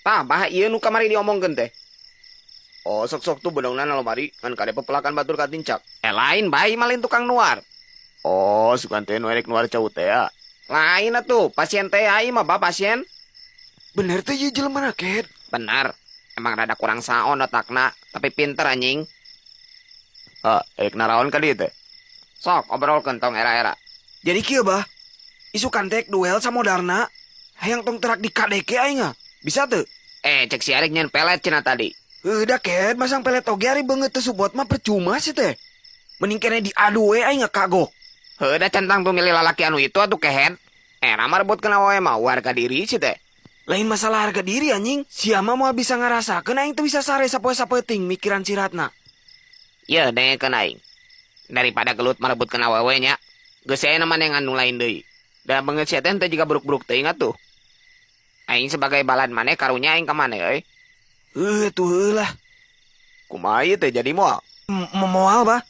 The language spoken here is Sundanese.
Tah, bah ieu nu kamari diomongkeun teh. Oh, sok-sok tuh bedongna na lomari ngan kade pepelakan batur katincak. Eh, lain bae malin tukang nuar. Oh, sugan teh nu erek nuar cau teh ya. Lain atuh, pasien teh ai mah bah pasien. Bener teh ieu jelema na, Ket? Benar. Emang rada kurang saon otakna, tapi pinter anjing. Ah, erek naraon ka dieu teh? Sok obrolkeun tong era-era. Jadi kieu, bah. Isukan teh duel samodarna. Hayang tong terak di KDK aing ah. Bisa teu? Eh, cek si Erik nyen pelet cenah tadi. Udah, Ket, masang pelet oge ari beungeut teu support mah percuma sih teh. Mending kene diadu we aing kagok. Heuh, da centang tuh milih lalaki anu itu atuh, kehed. Eh, ramah rebut kena wae mah harga diri sih teh. Lain masalah harga diri, anjing. Sia mah moal bisa ngarasakeun aing teu bisa sare sapoe sapeuting mikiran si Ratna. Ye, dengekeun aing. Daripada gelut merebut kena awewe nya. Geus aya mana yang anu lain deui. Da beungeut sia teh teu jiga buruk-buruk teuing atuh. Aing sebagai balad maneh karunya aing ka maneh euy. Heuh tuh heuh lah. Kumaha ieu teh jadi moal? Moal, bah.